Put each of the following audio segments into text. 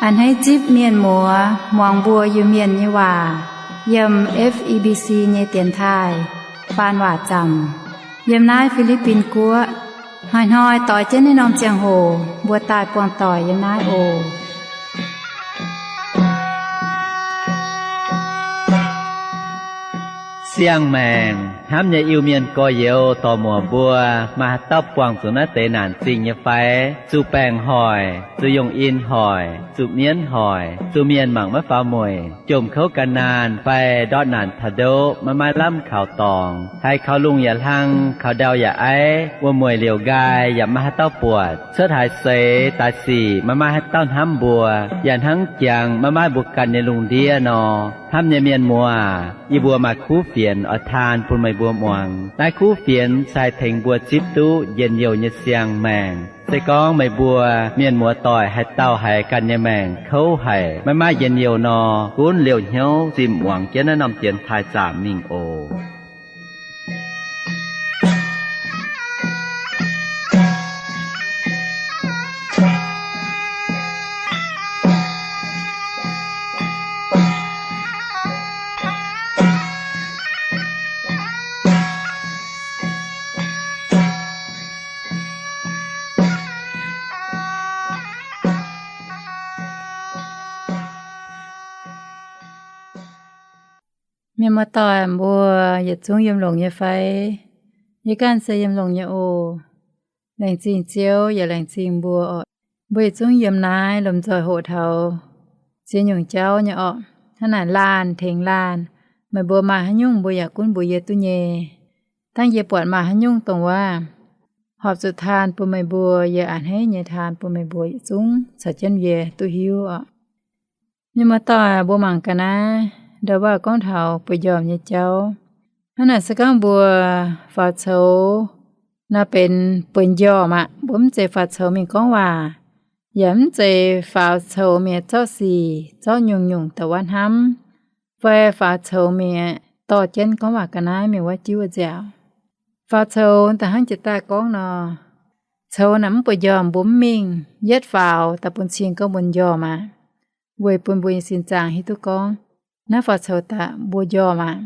A'hneiv zipv mienh muoz muangx mbuo Iu-Mienh nyei waac yiem F E B C nyei dienx taaih faan waac zaamc yiem naaiv Fi^li^bin Guoqv. Hnoi-hnoi doix jienv naaiv norm ziangh hoc mbuo daaih buangh doic yiem naaiv oc. Siang-maengc hnamv nyei Iu-Mienh gorx-youz dorc-muoc mbuo, maaih haaix dauh buangh zuqc naaiv deix naanc zingh nyei fai? Zuqc baengc hoic, zuqc yongh in hoic, zuqc mienv hoic, zuqc mienh mangc maiv faaux mueic, jomc kouv gan naanh fai ndortv naanc taux ndoqv maiv maaih lamh kaux dorngx, haiz kaux lungh yaac hlang, kaux ndau yaac aiv, wuom-mueic liouc nqaai yaac maiv maaih haaix dauh buatc, cuotv haaix seix daaih sic maiv maaih haaix dauh hnamv mbuo, yaac hnangv jangx maiv maaih mbuo ganh nyei lungh ndiev nor. Hnamv nyei mienh muoz, yie mbuo maaih kuv fienx oix taan bun meih mbuo muangx. Naaiv kuv fienx se haih tengx mbuo zipv duqv njien-youh nyei siang-maengc. Se gorngv meih mbuo mienh muoz doic haaix dauh haiz ganh nyei maengc kouv haic, maiv maaih njien-youh nor, gunv liouh hnyouv zimh muangx jienv naaiv norm dienx taaih zaamc mingh oc. Mienh muoz-doic mbuo yietc zungv yiem longx nyei fai? Yie ganh se yiem longx nyei oc. Laengz zingh Ziouv yaac laengz zingh mbuo oc. Mbuo yietc zungv yiem naaiv lomh nzoih hoqc taux ziex nyungc jauv nyei orqc. Hnangv naaic laanh tengx laanh, meih mbuo maaih haaix nyungc mbuo yaac gunv mbuox yie duqv nyei. Dangh yie buatc maaih haaix nyungc dongh waac horpc zuqc taan bun meih mbuo, yie a'hneiv nyei taan bun meih mbuo yietc zungv caux jienv yie duqv hiuv oc. Mienh muoz-doic mbuo mangc ga'naaiv, ndau wuov gorngv taux bueix njormh nyei jauv. Hnangv naaic se gorngv mbuo faaux coux nor benx bueix njormh aqv. Mbuo mv zeiz faaux coux mingh gorngv waac, yaac mv zeiz faaux coux mi'aqv zorqv sic zorqv nyungc-nyungc douc waac hnamv, fai faaux coux mi'aqv dorh jienv gorngv waac ga'naaiv mingh wuov jiuv wuov nziaauc. Faaux coux da'hnangv jiex daaih gorngv nor, coux naaic mv bueix njormh mbuo mv mingh, yietv faaux daaih bun cing gorngv mbuo njormh aqv. Weic bun mbuo nyei sin zaangc hiuv duqv gorngv naaiv faaux coux daaih mbuo njormh aqv.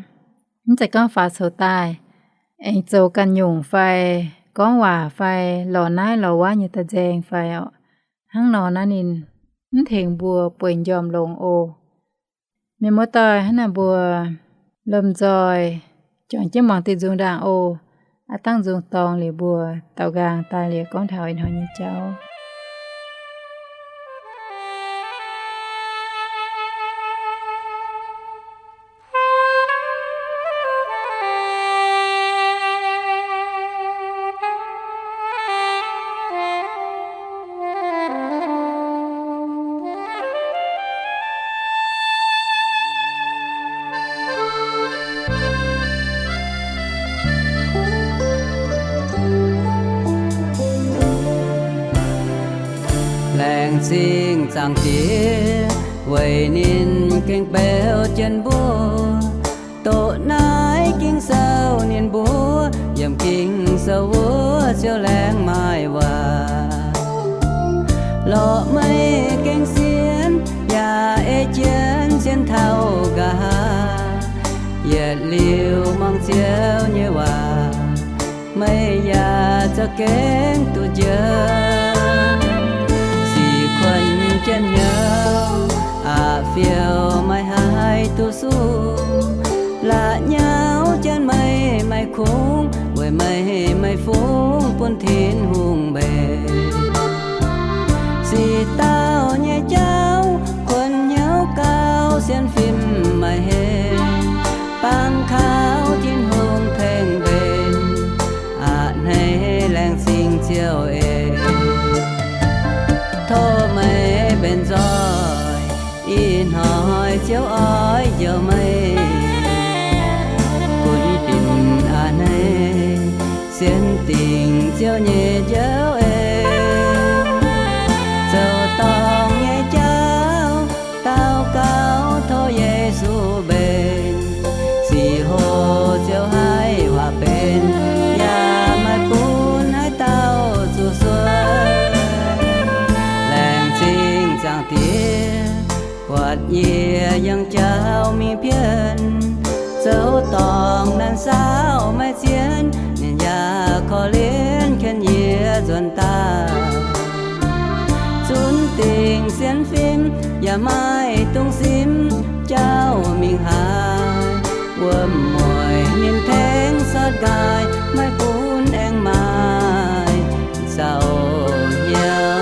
Mv zeiz gorngv faaux coux daaih aengx zoux ganh nyungc fai gorngv waac fai lorz naaiv lorz wuov nyei daaih nzaeng fai orqc. Hnangv nor naaiv ninh mv tengx mbuo bueix njormh longx oc. Mienh muoz-doic, hnangv naaic mbuo lomh nzoih juangc jienv muangx diuh nzung ndaangc oc. Aav dangh nzung dorngx liuz mbuo daaux nqaang daaih liuz gorngv taux ih hnoi nyei jauv. Laengz zingh Zaangc Diex weic ninh gengh beu jienv mbuo. Doqc naaiv Ging-Sou ninh mbuo, yiem Ging-Sou wuov ziouc laengz maaih waac. Lorqc meih gengh sienx yaac ei jienv sienx taux nqa'haav, yietc liuz muangx Ziouv nyei waac, meih yaac za'gengh duqv njoux. Sic kuonx jienv hnyouv, aqc fiou maiv haih duqv sung. La'nyauv jienv meih maiv kungx, weic meih maiv fungx bun Tin-Hungh mbenc. Sic dauh nyei jauv kuonx hnyouv gauh sienx fim maiv henv, bangc kaux Tin-Hungh tengx mbenc. A'hneiv laengz zingh Ziouv eix, tov meih mbenc nzoih. Ih hnoi Ziouv oix njoux meih, gunv dinc a'hneiv sienx dingc Ziouv nyei Njoux Eix. Zoux dorngc nyei jauv daux gaux tov Yesu mbenc, sic hoc Ziouv haiz waac benx, yaac maiv bun haaix dauh zuqc sueih. Laengz zingh Zaangc Diex Yie yangh jauv mingh bienv, zoux dorngc naanc saauv maiv zien, ninh yaac korv-lienh ken yie nzuonx daaih. Zunv dingc sienx fim yaac maaih dungx simv, jauv mingh haaix, wuom-mueic ninh tengx sortv nqaai, maiv gunv aengx maaih zaux hnyouv.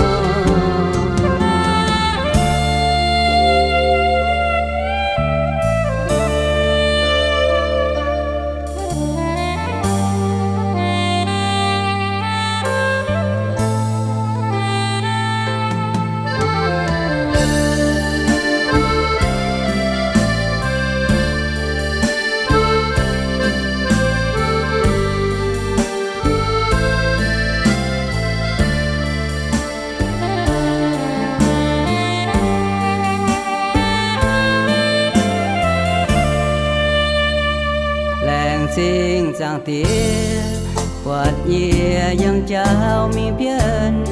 Laengz zingh Zaangc Diex, buatc yie yangh jauv mingh bienv,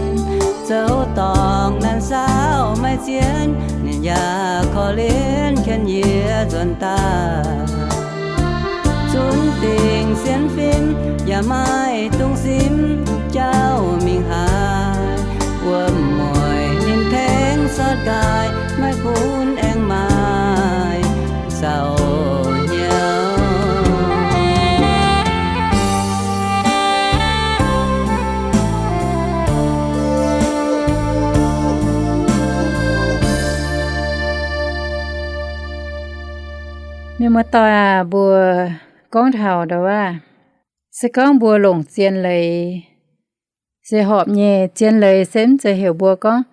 zoux dorngc naanc saauv maiv zien, ninh yaac korv-lienh ken yie nzuonx daaih. Zunv dingc sienx fim yaac maaih dungx simv, jauv mingh haaix, wuom-mueic ninh tengx sortv nqaai, maiv gunv aengx maaih zaux hnyouv. Mienh muoz-doic aac, mbuo gorngv taux ndau wuov, se gorngv mbuo longc zien leiz se horpc nyei. Zien leiz se mv zeiz heuc mbuo gorngv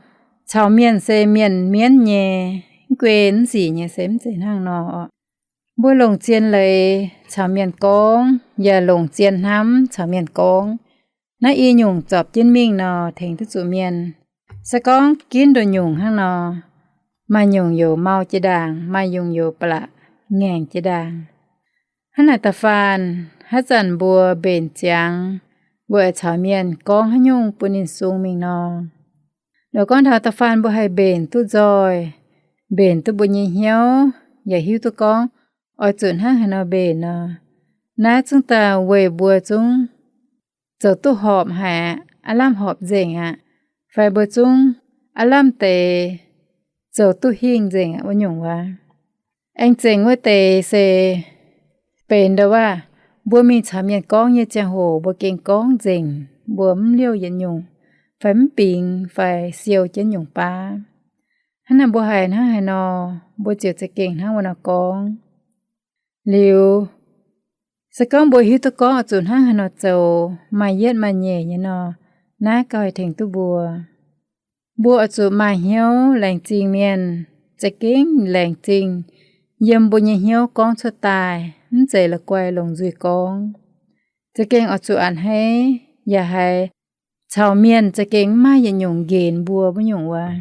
caux mienh se mienh mienv nyei, mv guei mv sic nyei, se mv zeiz hnangv nor. Mbuo longc zien leiz caux mienh gorngv, yaac longc zien hnamv caux mienh gorngv, naaiv i nyungc zorpc jienv mingh nor, tengx duqv zuqc mienh. Se gorngv ginv nduqc nyungc hnangv nor, maaih nyungc youc mau jiex ndaangc, maaih nyungc youc ba'laqc ngaengc jiex ndaangc. Hnangv naaic da'faanh haaix zanc mbuo mbenc ziangx, mbuo oix caux mienh gorngv haaix nyungc bun ninh sung mingh nor. Nor gorngv taux da'faanh mbuo haih mbenc duqv nzoih, mbenc duqv mbuo nyei hnyouv, yaac hiuv duqv gorngv oix zuqc hnangv haaix nor mbenc nor, naaiv zungv daaih weic mbuo zungv zoux duqv horpc haic aqv, aav lamh horpc nzengc aqv, fai mbuo zungv aav lamh deix zoux duqv hingh nzengc aqv wuov nyungc wuov. Aengx zengc wuov deix se benx ndau wuov, mbuo mingh caux mienh gorngv nyei ziangh hoc mbuo gengh gorngv nzengc, mbuo mv liouh yietc nyungc, fai mv bingx, fai siou jienv nyungc baav. Hnangv naaic mbuo haiz hnangv haaix nor, mbuo ziouc za'gengh hnangv wuov nor gorngv. Liuz, se gorngv mbuo hiuv duqv gorngv oix zuqc hnangv haaix nor zoux maaih yietv maaih nyeic nyei nor, naaiv gauh haih tengx duqv mbuo. Mbuo oix zuqc maaih hnyouv laengz zingh mienh, za'gengh laengz zingh yiem mbuo nyei hnyouv gorngv cuotv daaih, mv zeiz la'guaih longc nzuih gorngv. Za'gengh oix zuqc a'hneiv yaac haiz caux mienh za'gengh mv maaih yietc nyungc nqenx mbuo wuov nyungc wuov.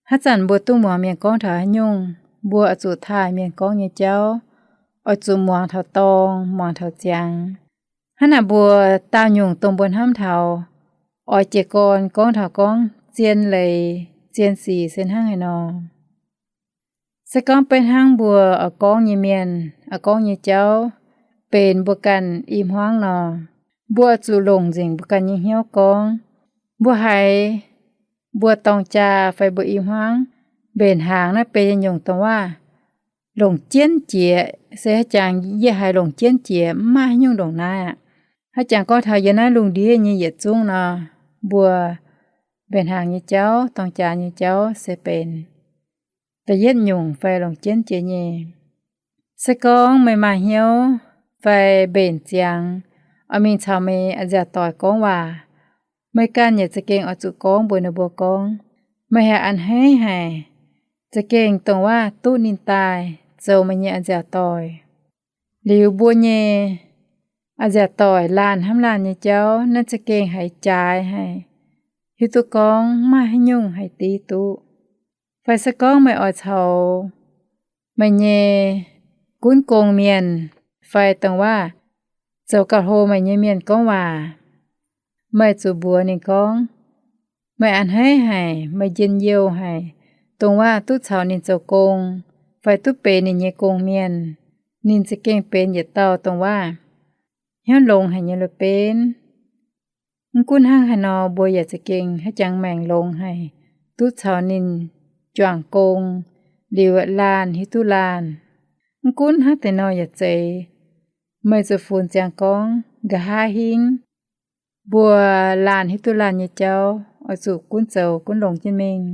Haaix zanc mbuo duqv muangx mienh gorngv taux haaix nyungc, mbuo oix zuqc taaih mienh gorngv nyei jauv, oix zuqc muangx taux dorng, muangx taux ziangx. Hnangv naaic mbuo daauh nyungc dongh mbuo hnamv taux oix jiez gorn gorngv taux gorngv zien leiz zien sic se hnangv haaix nor. Se gorngv beiv hnangv mbuo oix gorngv nyei mienh, oix gorngv nyei jauv benx mbuo ganh i hmuangv nor, mbuo oix zuqc longc nzengc mbuo ganh nyei hnyouv gorngv. Mbuo haiz mbuo dorng jaa fai mbuo i hmuangv mbenc hnaangx naaiv benx yietc nyungc dongh waac longc jienv jiex, se haaix jangx yie haiz longc jienv jiex mv maaih haaix nyungc ndongc naaiv aqv. Haaix jangx gorngv taux yiem naaiv lungh ndiev nyei yietc zungv nor, mbuo mbenc hnaangx nyei jauv, dorng jaa nyei jauv se benx da'yietv nyungc fai longc jienv jiex nyei. Se gorngv meih maaih hnyouv fai mbenc ziangx oix mingh caux meih a'nziaauc doic gorngv waac, meih ganh yaac za'gengh oix zuqc gorngv mbuox ninh mbuo gorngv, meih haih a'hneiv haic, za'gengh dongh waac duqv ninh daaih zoux meih nyei a'nziaauc doic. Liuz mbuo nyei a'nziaauc doic laanh hnamv laanh nyei jauv naaiv za'gengh haiz jaaix haic, hiuv duqv gorngv mv maaih haaix nyungc haih div duqv. Fai se gorngv meih oix caux meih nyei gunv gong mienh fai dongh waac zoux gauh hlo meih nyei mienh gorngv waac, meih zuqc mbuox ninh gorngv, meih a'hneiv haic, meih njien-youh haic, dongh waac duqv caux ninh zoux gong fai duqv benx ninh nyei gong-mienh, ninh za'gengh benx yietc dauh dongh waac hnyouv longx haic nyei loz-benv. Mv gunv hnangv haaix nor, mbuo yaac za'gengh haiv jangx maengc longx haic, duqv caux ninh juangc gong liuz laanh hiuv duqv laanh. Mv gunv hnangv deix nor yaac zeiz, meih zuqc funx ziangx gorngv nqa'haav hingv mbuo laanh hiuv duqv laanh nyei jauv oix zuqc gunv zoux gunv longx jienv mingh.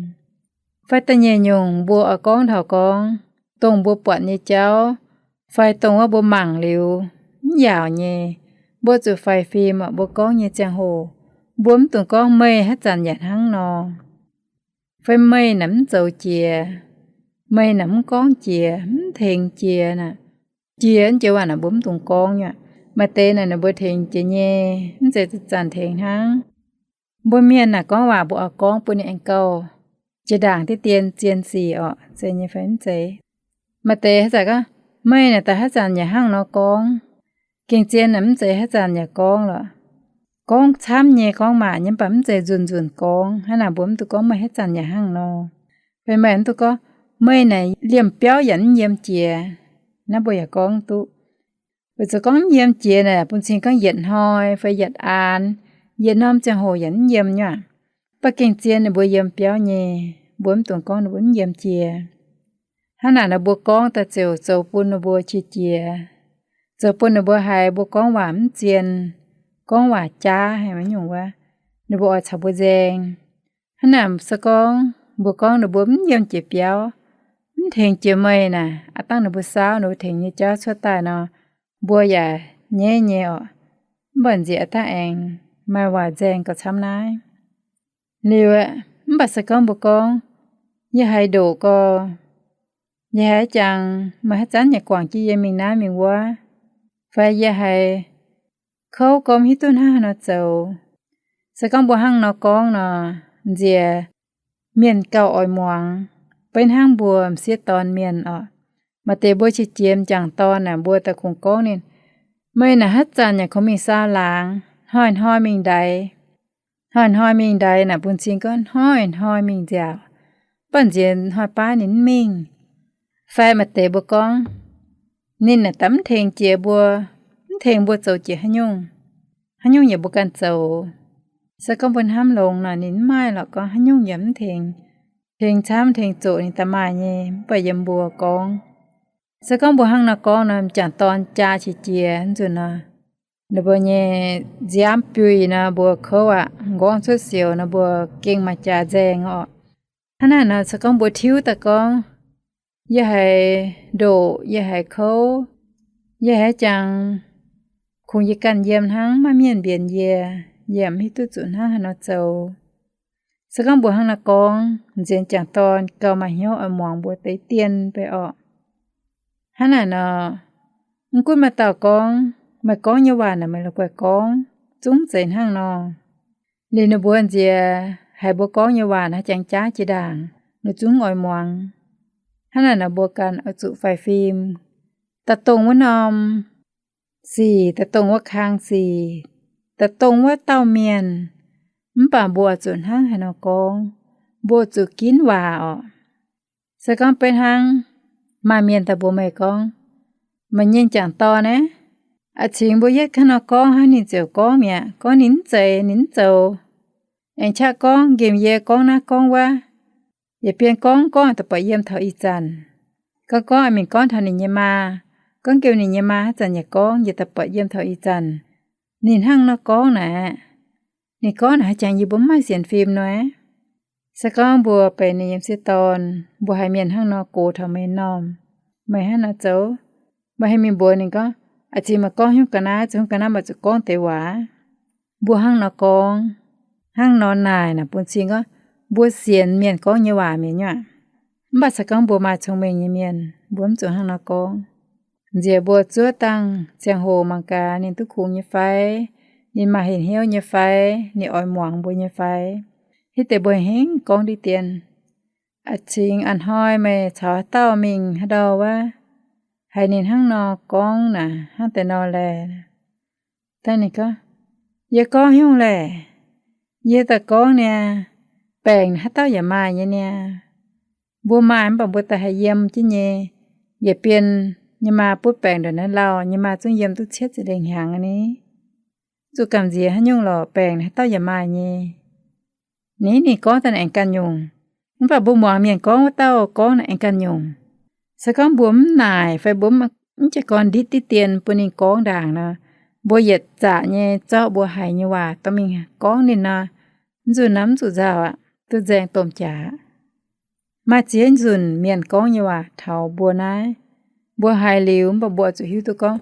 Fai da'nyeic nyungc mbuo oix gorngv taux gorngv, dongh mbuo buatc nyei jauv, fai dongh wuov mbuo mangc liuz mv yaauc nyei, mbuo zuqc faix fim oc. Mbuo gorngv nyei ziangh hoc, mbuo mv dungx gorngv meih haaix zanc yaac hnangv nor, fai meih naaic mv zoux jiex, meih naaic mv gorngv jiex, mv tengx jiex naaic. Jiex joux waac naaic mbuo mv dungx gorngv nyei. Maaih deix naaic ninh mbuo tengx jiex nyei, mv zeiz zanc-zanc tengx hnangv. Mbuo mienh naaic gorngv waac mbuo oix gorngv bun ninh aengx gauh jiex ndaangc diqv dien zien sic oc, zeiz nyei fai mv zeiz? Maaih deix haaix zanc gorngv, meih naaic daaih haaix zanc yaac hnangv nor gorngv. Gengh zien naaic mv zeiz haaix zanc yaac gorngv lorqc. Gorngv camv nyei, gorngv maac nyei, mv baac mv zeiz nzunc-nzunc gorngv. Hnangv naaic mbuo mv dungx gorngv meih haaix zanc yaac hnangv nor. Fai meih mv dungx gorngv, meih naaic liemh biauv yaac mv yiem jiex. Naaiv mbuo yaac gorngv duqv. Weic zuqc gorngv mv yiem jiex naaic bun cing gorngv yietc hnoi fai yietc aanx, yietc norm ziangh hoc yaac mv yiem nyei aqv. Mv baac gengh zien ninh mbuo yiem biauv nyei, mbuo mv dungx gorngv ninh mbuo mv yiem jiex. Hnangv naaic nor mbuo gorngv daaih ziouc zoux bun ninh mbuo qiex jiez, zoux bun ninh mbuo haiz mbuo gorngv waac mv zien, gorngv waac jaav haic maiv nyungc wuov, ninh mbuo oix caux mbuo nzaeng. Hnangv naaic se gorngv mbuo gorngv ninh mbuo mv yiem jiex biauv, mv tengx jiex meih naaic, aav dangh ninh mbuo saauv ninh mbuo tengx nyei jauv cuotv daaih nor, mbuo yaac nyaiv nyei oc. Mv baac nziex aav dangh aengx maaih waac nzaeng gauh camv naaiv. Liuz, mv baac se gorngv mbuo gorngv, yie haiz ndoqc gau, yie haiz jangx meih haaix zanc yaac guangc jienv yie mingh naaiv mingh wuov, fai yie haiz kouv gau mv hiuv duqv hnangv haaix nor zoux. Se gorngv mbuo hnangv nor gorngv nor, nziex mienh gauh oix muangx, beiv hnangv mbuo m'sieqv dorn mienh oc. Maaih deix mbuo qiex jiez m'jangc dorn naaic, mbuo daaih kungx gorngv ninh, meih naaic haaix zanc yaac kungx mingh saau laangz, hnoi-hnoi mingh ndaix. Hnoi-hnoi mingh ndaix naaic bun cing gorngv hnoi-hnoi mingh nziaauc, mv baac nziex hnoi baav ninh mv mingh. Fai maaih deix mbuo gorngv, ninh naaic daaih mv tengx jiex mbuo, mv tengx mbuo zoux jiex haaix nyungc. Haaix nyungc yaac mbuo ganh zoux. Se gorngv mbuo hnamv longx nor, ninh mv maaih lorqc, gorngv haaix nyungc yaac mv tengx. Tengx camv tengx zoqc ninh daaih maaih nyei, mv baac yiem mbuo gorngv. Se gorngv mbuo hnangv nor gorngv nor, m'jangc dorn jaa qiex jiez nzunc nor, ninh mbuo nyei nziaamv biuih nor mbuo kouv aqv. M'nqorngv cuotv sioux nor mbuo gengh maaih jaax nzaeng oc. Hnangv naaic nor, se gorngv mbuo tiuv daaih gorngv, yie haiz ndoqc, yie haiz kouv, yie haiz jangx, kungx yie ganh yiem hnangv, maiv mienh mbienx yie, yie mv hiuv duqv zuqc hnangv haaix nor zoux. Se gorngv mbuo hnangv naaiv gorngv, nziex m'jangc dorn gauh maaih hnyouv oix muangx mbuo deix dien bei orqc. Hnangv naaic nor, mv gunv maaih dauh gorngv, meih gorngv nyei waac naaic meih la'guaih gorngv, zungv zeiz hnangv nor. Liuz ninh mbuo nziex haiz mbuo gorngv nyei waac naaiv jangx jaav jiex ndaangc, ninh zungv oix muangx. Hnangv naaic nor mbuo ganh oix zuqc faix fim, daaih dongh wuov norm sic, daaih dongh wuov kang sic, daaih dongh wuov dauh mienh. Mv baac mbuo oix zuqc hnangv haaix nor gorngv, mbuo zuqc ginv waac orqc. Se gorngv beiv hnangv maaih mienh daaih mbuox meih gorngv, meih nyei m'jangc dorn naaiv, a'cingx mbuo yietv hnangv nor gorngv hnangv, ninh ziouc gorngv mi'aqv, gorngv ninh mv zeiz, ninh mv zoux. Aengx qaqv gorngv nqemh yie gorngv naaiv gorngv wuov, yietc bienv gorngv gorngv daaih buatc yiem taux ih zanc. Gorngv gorngv mingh gorngv taux ninh nyei maa, gorngv nqemh ninh nyei maa haaix zanc yaac gorngv, yietc daaih buatc yiem taux ih zanc. Ninh hnangv nor gorngv naaic, ninh gorngv naaic haaix jangx yie mbuo mv maaih sienx fim nor. Se gorngv mbuo benx ninh nyei m'sieqv dorn, mbuo haiz mienh hnangv nor gox taux meih m'normh, meih hnangv nor zoux, meih haih mingh mbuox ninh gorngv, a'cingx meih gorngv hnyouv ga'naaiv, zungv ga'naaiv meih zuqc gorngv deix waac. Mbuo hnangv nor gorngv, hnangv nor naaic naaic bun cing gorngv mbuo sienx mienh gorngv nyei waac mi'aqv nyei. Mv baac se gorngv mbuo maaih cong-mengh nyei mienh, mbuo mv zuqc hnangv nor gorngv. Nziex mbuo zuov dangh ziangh hoc mangc gaax ninh duqv kungx nyei fai, ninh maaih hinh hnyouv nyei fai, ninh oix muangx mbuo nyei fai. Hitv deix mbuo hingv gorngv diqv dien. A'cingx a'hnoi meih caux haaix dauh mingh haaix ndau wuov, haiz ninh hnangv nor gorngv naaic hnangv deix nor laeh, daaih ninh gorngv, yie gorngv hnyouv laeh, yie daaih gorngv niaa, baengc haaix dauh yaac maaih nyei niaa. Mbuo maaih mv baac mbuo daaih haih yiem jienv nyei. Yietc bienh nyei maa butv baengc ndongc naaiv lauh, nyei maa zungv yiem duqv cietv ziepc lengh hnyangx ni. Zuqc gamh nziex haaix nyungc lorqc, baengc haaix dauh yaac maaih nyei. Ni ninh gorngv daaih aengx ganh nyungc. Mv baac mbuo muangx mienh gorngv wuov dauh gorngv naaiv aengx ganh nyungc. Se gorngv mbuo mv naaic fai mbuo mv jiex gorn nditv diqv dien bun ninh gorngv ndaangc nor, mbuo yietc zaqc nyei zorqv mbuo haiz nyei waac dorh mingh gorngv ninh nor, mv zuqc namv zuqc nzauh aqv, duqv nzaeng domh jaax. Maaih ziex nzunc mienh gorngv nyei waac taux mbuo naaiv, mbuo haiz liuz mv baac mbuo oix zuqc hiuv duqv gorngv,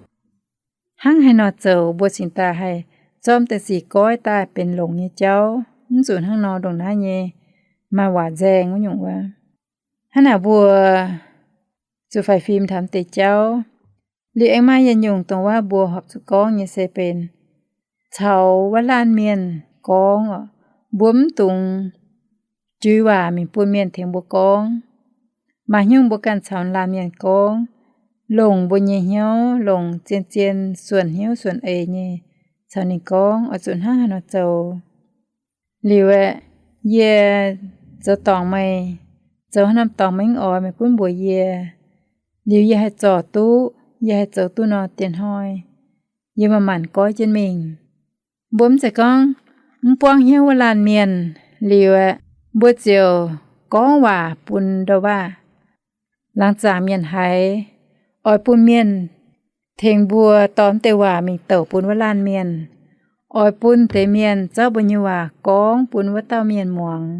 hnangv haaix nor zoux mbuo cingx daaih haih zorqv deix sic goiv daaih benx longx nyei jauv. Mv zuqc hnangv nor ndongc naaiv nyei maaih waac nzaeng wuov nyungc wuov. Hnangv naaic mbuo zuqc faix fim taux deix jauv. Liuz aengx maaih yietc nyungc dongh waac mbuo horpc zuqc gorngv nyei se benx caux wuov laanh mienh gorngv oc. Mbuo mv dungx juix waac mingh bun mienh tengx mbuo gorngv. Maaih hnyouv mbuo ganh caux laanh mienh gorngv, longc mbuo nyei hnyouv, longc zien-zien suonc hnyouv suonc eix nyei caux ninh gorngv, oix zuqc hnangv haaix nor zoux. Liuz aeqv, yie zoux dorngc meih, zoux haaix norm dorngc meih mv oix, meih gunv mbuox yie. Liuz yie haih zorc duqv, yie haih zoux duqv nor, diex hnoi yie manc-manc goiv jienv mingh. Mbuo mv zeiz gorngv mv buangv hnyouv wuov laanh mienh liuz aeqv, mbuo ziouc gorngv waac bun ndouh waac laangz zaangc mienh haiz, oix bun mienh tengx mbuo dorh deix waac mingh douc bun wuov laanh mienh, oix bun deix mienh zorqv mbuo nyei waac gorngv bun wuov dauh mienh muangx.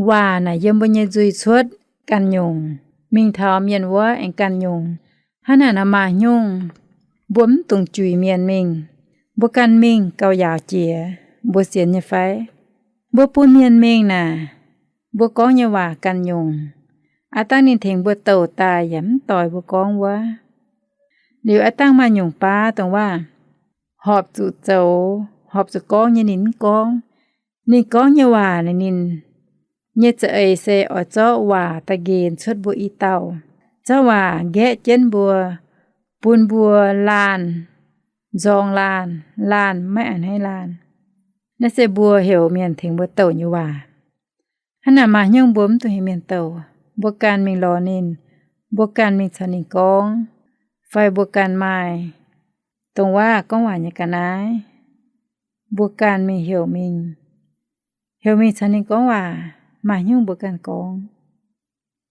Waac naaic yiem mbuo nyei nzuih cuotv ganh nyungc, mingh taux mienh wuov aengx ganh nyungc. Hnangv naaic nor maaih nyungc mbuo mv dungx juix mienh mingh, mbuo ganh mingh gauh yaauc jiex. Mbuo sienx nyei fai? Mbuo bun mienh mingh naaic, mbuo gorngv nyei waac ganh nyungc. Aav dangh ninh tengx mbuo douc daaih yaac mv doix mbuo gorngv wuov. Liuz aav dangh maaih nyungc baav dongh waac horpc zuqc zoux, horpc zuqc gorngv nyei ninh mv gorngv. Ninh gorngv nyei waac naaic ninh nyei za'eix se oix zorqv waac da'nqenx cuotv mbuo i dauh, zorqv waac nqaeqv jienv mbuo, bun mbuo laanh nzorng laanh, laanh maiv a'hneiv laanh. Naaiv se mbuo heuc mienh tengx mbuo douc nyei waac. Hnangv naaic maaih hnyouv mbuo mv dungx heuc mienh douc, mbuo ganh mingh lorz ninh, mbuo ganh mingh caux ninh gorngv, fai mbuo ganh maaih dongh waac gorngv waac nyei ga'naaiv, mbuo ganh mingh heuc mingh, heuc mingh caux ninh gorngv waac, maaih hnyouv mbuo ganh gorngv.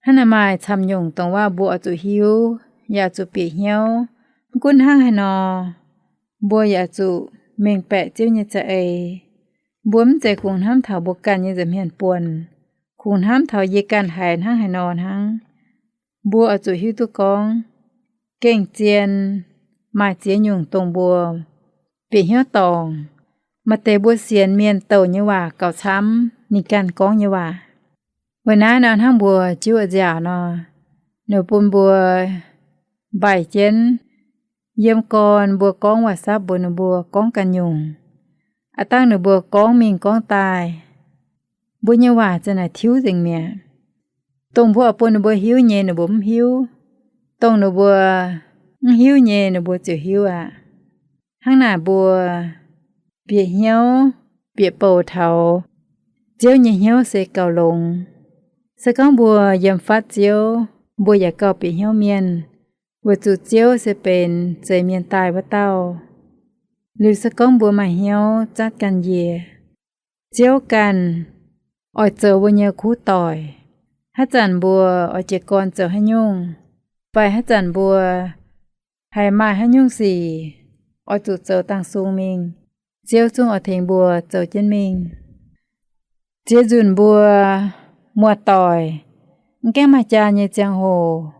Hnangv naaic maaih camv nyungc dongh waac mbuo oix zuqc hiuv, yaac zuqc bieqc hnyouv. Mv gunv hnangv haaix nor, mbuo yaac zuqc mengh baeqc Ziouv nyei za'eix. Mbuo mv zeiz kungx hnamv taux mbuo ganh nyei nza'hmien buonc, kungx hnamv taux yie ganh haiz hnangv haaix nor hnangv. Mbuo oix zuqc hiuv duqv gorngv, gengh zien maaih ziex nyungc dongh mbuo bieqc hnyouv dorngc. Maaih deix mbuo sienx mienh douc nyei waac gauh camv ninh ganh gorngv nyei waac. Weic naaiv nor hnangv mbuo jiuv nziaauc nor, ninh bun mbuo mbaih jienv. Yiem gorn mbuo gorngv waac-sapv mbuox ninh mbuo gorngv ganh nyungc. Aav dangh ninh mbuo gorngv mingh gorngv daaih, mbuo nyei waac za'naaic tiuv nzengc mi'aqv. Dongh mbuo oix bun ninh mbuo hiuv nyei ninh mbuo mv hiuv. Dongh ninh mbuo mv hiuv nyei ninh mbuo ziouc hiuv aqv. Hnangv naaic mbuo bieqc hnyouv, bieqc bouc taux Ziouv nyei hnyouv se gauh longx. Se gorngv mbuo yiem fatv Ziouv, mbuo yaac gauh bieqc hnyouv mienh, weic zuqc Ziouv se benx zeix mienh daaih wuov dauh. Liuz se gorngv mbuo maaih hnyouv zatv ganh njiec, Ziouv ganh oix zoux mbuo nyei kuv doic. Haaix zanc mbuo oix jiez gorn zoux haaix nyungc, fai haaix zanc mbuo haih maaih haaix nyungc sic oix zuqc zoux dangh sung mingh, Ziouv zungv oix tengx mbuo zoux jienv mingh. Ziex nzunc mbuo muoz-doic, mv gaengh maaih jaa nyei ziangh hoc,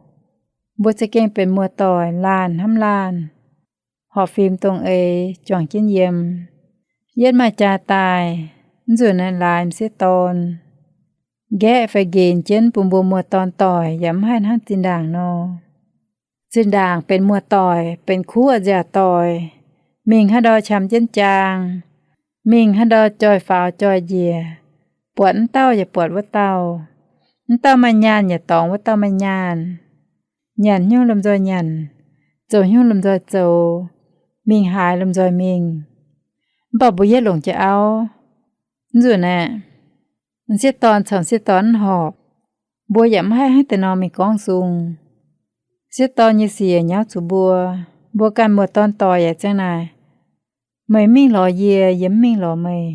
mbuo za'gengh benx muoz-doic laanh hnamv laanh, horpc fim dongh eix juangc jienv yiem. Yietv maaih jaa daaih, mv nzunc naaiv laaix m'sieqv dorn nqaeqv fai nqenx jienv bun mbuo muoz-doic doic yaac mv haih hnangv zinh ndaangc nor. Zinh ndaangc benx muoz-doic, benx kuv a'nziaauc doic, mingh haaix ndau qam jienv jaang, mingh haaix ndau joih faaux joih njiec, buatc mv dauh yaac buatc wuov dauh, mv dauh maaih nyaanh yaac dorngx wuov dauh maaih nyaanh, nyanc hnyouv lomh nzoih nyanc, zoux hnyouv lomh nzoih zoux, mingh haaix lomh nzoih mingh. Mv baac mbuo yietv longc jienv auv. Mv nzunc aeqv, m'sieqv dorn caux m'sieqv dorn mv horpc. Mbuo yaac mv haih hnangv deix nor mingh gorngv sung. Sieqv dorn nyei sic yaac nyauv zuqc mbuo. Mbuo ganh muoz-dorn doic yaac ziang naaic, meih mv mingh lorz yie, yie mv mingh lorz meih.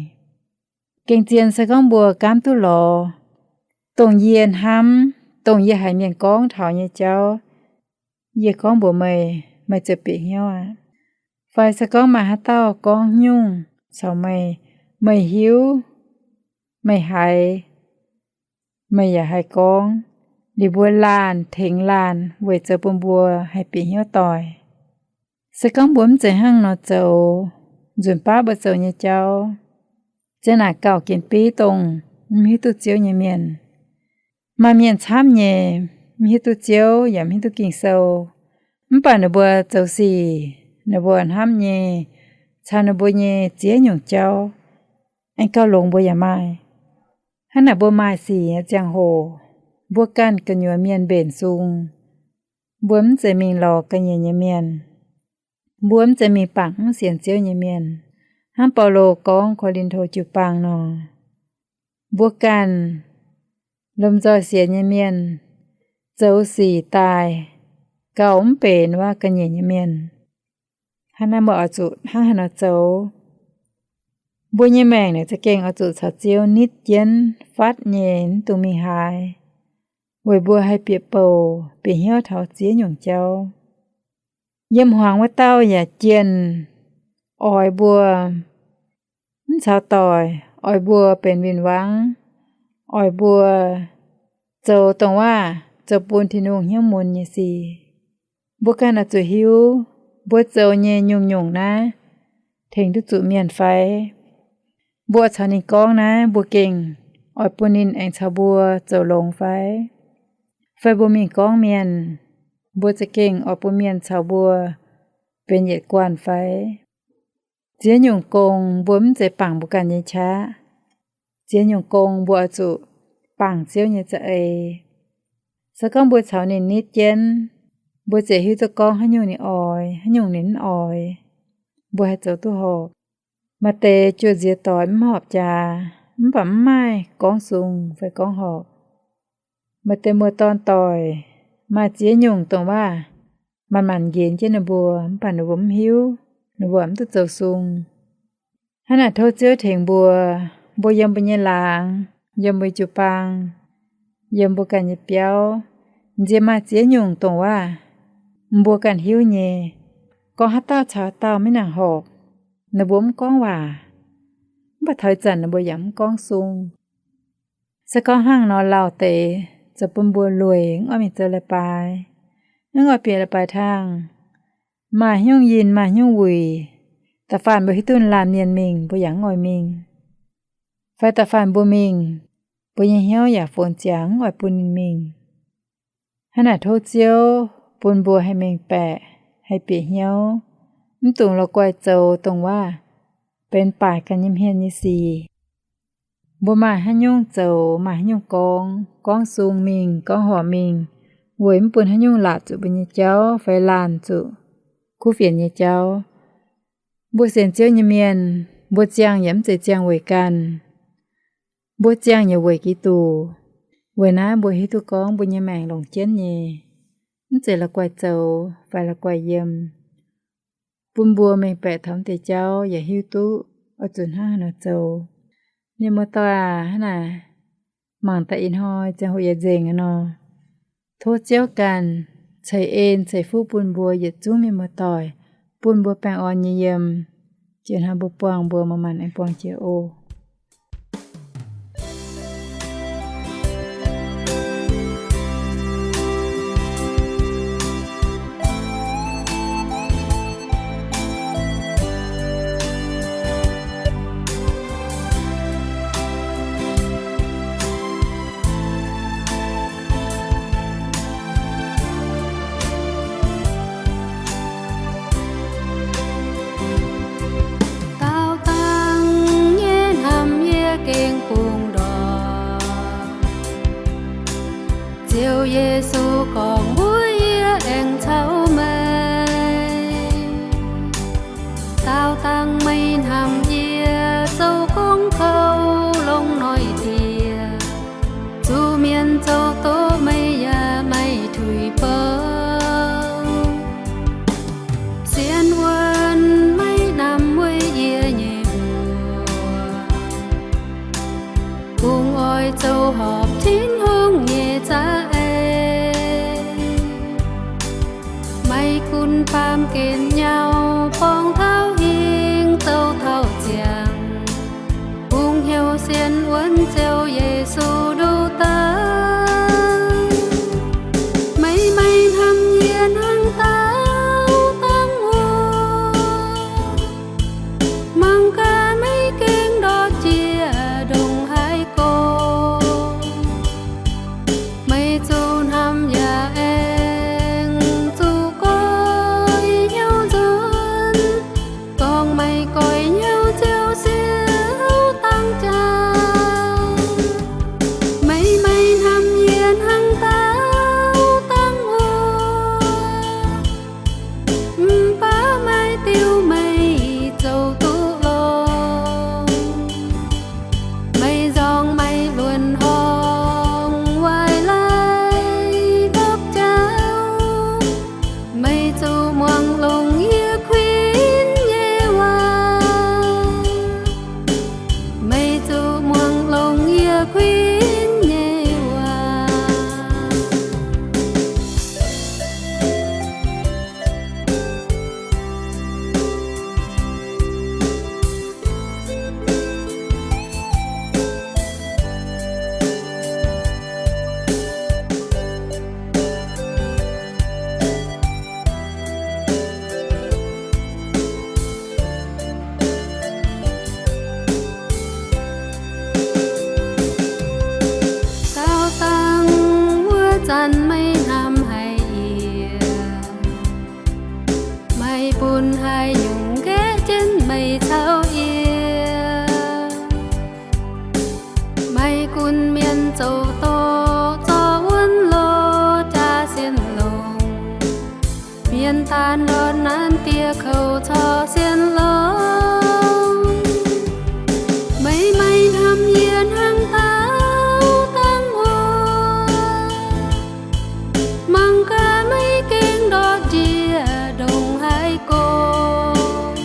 Gengh zien se gorngv mbuo gaamv duqv lorz, dongh yie hnamv, dongh yie haiz mienh gorngv taux nyei jauv, yie gorngv mbuox meih, meih ziouc bieqc hnyouv aqv. Fai se gorngv maaih haaix dauh gorngv nyungc caux meih, meih hiuv, meih haiz, meih yaac haih gorngv, liuz mbuo laanh tengx laanh weic zoux bun mbuo haih bieqc hnyouv doic. Se gorngv mbuo mv zeiz hnangv nor zoux, nzunc baav mbuo zoux nyei jauv ziang naaic gauh ginv biv dongh mv hiuv duqv Ziouv nyei mienh. Maaih mienh camv nyei, mv hiuv duqv Ziouv yaac mv hiuv duqv Ging-Sou, mv baac ninh mbuo zoux sic, ninh mbuo hnamv nyei, caux ninh mbuo nyei ziex nyungc jauv aengx gauh longx mbuo yaac maaih. Hnangv naaic mbuo maaih sic nyei ziangh hoc, mbuo ganh gu'nyuoz mienh mbenc sung. Mbuo mv zeiz mingh lorz ga'nyiec nyei mienh. Mbuo mv zeiz mingh bangc mv sienx Ziouv nyei mienh. Hnangv Baulo gorngv Ko^lin^to jiu-baang nor, mbuo ganh lomh nzoih sienx nyei mienh zoux sic daaih gauh mv benx wuov ga'nyiec nyei mienh. Hnangv naaiv mbuo oix zuqc hnangv haaix nor zoux? Mbuo nyei maengc naaic za'gengh oix zuqc caux Ziouv nitv jienv fatv nyei, mv dungx mingh haaix, weic mbuo haih bieqc bouc, bieqc hnyouv taux ziex nyungc jauv. Yiem hmuangx wuov dauh yaac jienh oix mbuo mv caux doic, oix mbuo benx win-wangv, oix mbuo zoux dongh waac zoux bun Tin-Hungh hnyouv mun nyei sic. Mbuo ganh oix zuqc hiuv, mbuo zoux nyei nyungc-nyungc naaiv tengx duqv zuqc mienh fai? Mbuo caux ninh gorngv naaiv, mbuo gengh oix bun ninh aengx caux mbuo zoux longx fai? Fai mbuo mingh gorngv mienh, mbuo za'gengh oix bun mienh caux mbuo benx yietc guanh fai? Ziex nyungc gong mbuo mv zeiz bangc mbuo ganh nyei qaqv. Ziex nyungc gong mbuo oix zuqc bangc Ziouv nyei za'eix. Se gorngv mbuo caux ninh nitv jienv, mbuo ziouc hiuv duqv gorngv haaix nyungc ninh oix, haaix nyungc ninh mv oix, mbuo haih zoux duqv horpc. Maaih deix juoz nziex doix mv horpc jaax, mv baac mv maaih gorngv sung fai gorngv horpc. Maaih deix muoz-dorn doic maaih ziex nyungc dongh waac manc-manc nqenx jienv ninh mbuo, mv baac ninh mbuo mv hiuv, ninh mbuo mv duqv zoux sung. Hnangv naaic tov Ziouv tengx mbuo, mbuo yiem mbuo nyei laangz, yiem mbuo jiu-baang, yiem mbuo ganh nyei biauv, nziex maaih ziex nyungc dongh waac mbuo ganh hiuv nyei. Gorngv haaix dauh caux haaix dauh maiv nangc horpc, ninh mbuo mv gorngv waac, mv baac taux ih zanc ninh mbuo yaac mv gorngv sung. Se gorngv hnangv nor lauh deix, zoux bun mbuo lueic mv oix mingh zoux leiz-baaix, mv oix bieqc leiz-baaix tangh. Maaih haaix nyungc yinh, maaih haaix nyungc wuic, da'faanh mbuo hiuv duqv laanh mienh mingh, mbuo yaac mv oix mingh. Fai da'faanh mbuo mingh, mbuo nyei hnyouv yaac fonx ziangx mv oix bun ninh mingh. Hnangv naaic tov Ziouv bun mbuo haih mengh baeqc, haih bieqc hnyouv, mv dungx la'guaih zoux dongh waac benx baaic ganh nyei hmien nyei sic. Mbuo maaih haaix nyungc zoux, maaih haaix nyungc gorngv, gorngv sung mingh, gorngv horpc mingh, weic mv bun haaix nyungc laatc zuqc mbuo nyei jauv fai laanh zuqc kuv fienx nyei jauv. Mbuo sienx Ziouv nyei mienh, mbuo ziangh yaac mv zeiz ziangh weic ganh. Mbuo ziangh yaac weic Giduc. Weic naaiv mbuo hiuv duqv gorngv mbuo nyei maengc longc jienv nyei, mv zeiz la'guaih zoux fai la'guaih yiem. Bun mbuo mengh baeqc taux mv deix jauv yaac hiuv duqv oix zuqc hnangv haaix nor zoux. Mienh muoz-doic aac, hnangv naaic mangc daaih ih hnoi ziangh hoc yietc nzengc aqv nor, tov Ziouv ganh ceix en ceix fuqv bun mbuo yietc zungv mienh muoz-doic, bun mbuo baengh orn nyei yiem. Jiex hnoi mbuo buangh mbuo maaih maanc aengx buangh jiex oc. Gauh dangh nyei Baamh gen nyauv borngz taux hingh, zoux taux ziangx, kungx hnyouv sienx wuonv Ziouv Yesu ndoh daaih. Meih maaih hnamv yie hnangv dauh dangv wuov, mangc gaax meih gengh ndortv jiex ndongc haaix gorx. Meih zuqc hnamv yaac aengx zuqc goiv hnyouv nzuonx. Gorngv meih goiv hnyouv, Ziouv Sieqv dangv jaax. Meih maaih hnamv yie hnangv dauh dangv wuov, mv baac maaih diuh meih zoux duqv longx. Meih nzorng meih luonc horngh waaic laaix ndopv jauv. Meih zuqc muangx longx yie kuinx nyei waac. Meih zuqc muangx longx yie kuinx nyei waac. Daauh dangh wuov zanc meih hnamv haic yie, meih bun haaix nyungc nqaeqv jienv meih caux yie. Meih gunv mienh zoux doqc zorqv wuonv loh jaax sienx longx. Mienh daanh ndortv naaiv dieh kouv corc sienx longx. Meih maaih hnamv yie hnangv daauh dangh wuov, mangc gaax meih gengh ndortv jiex ndongc haaix gorx.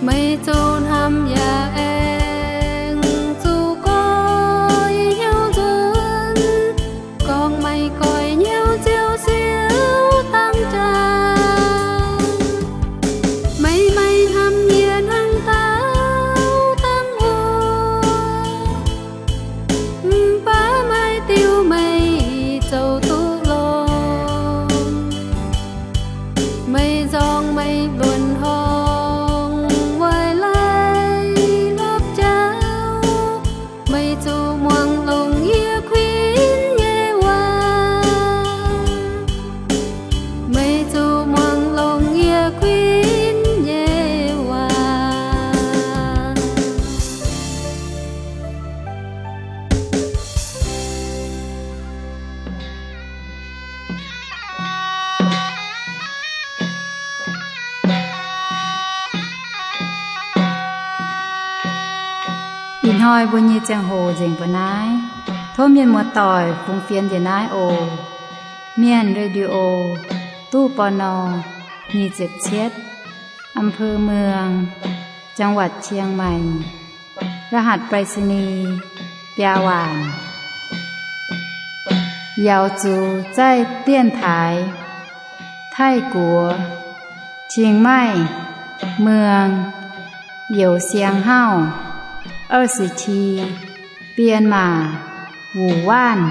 Meih zuqc hnamv yaac aengx zuqc goiv hnyouv nzuonx. Gorngv meih goiv hnyouv, Ziouv Sieqv dangv jaax. Meih maaih hnamv yie hnangv daauh dangh wuov, mv baac maaih diuh meih zoux duqv longx. Meih nzorng meih luonc horngh waaic laaix ndopv jauv. Meih zuqc muangx longx yie kuinx nyei waac. Meih zuqc muangx longx yie kuinx nyei waac. Ih hnoi mbuo nyei ziangh hoc nzengc mbuo naaiv. Tov mienh muoz-doic fungx fienx njiec naaiv oc. Mienh Radio, ตู้ ปณ. nyic ziepc cietv, อำเภอเมือง จังหวัดเชียงใหม่ รหัสไปรษณีย์ biaa waanc. Yaux zuqc zaih dienx taaix Taiv-Guoqv, Chiang Mai, Muang, Youz Siang Hauv, 二十七, Bienh Maac, Wuc Waanv.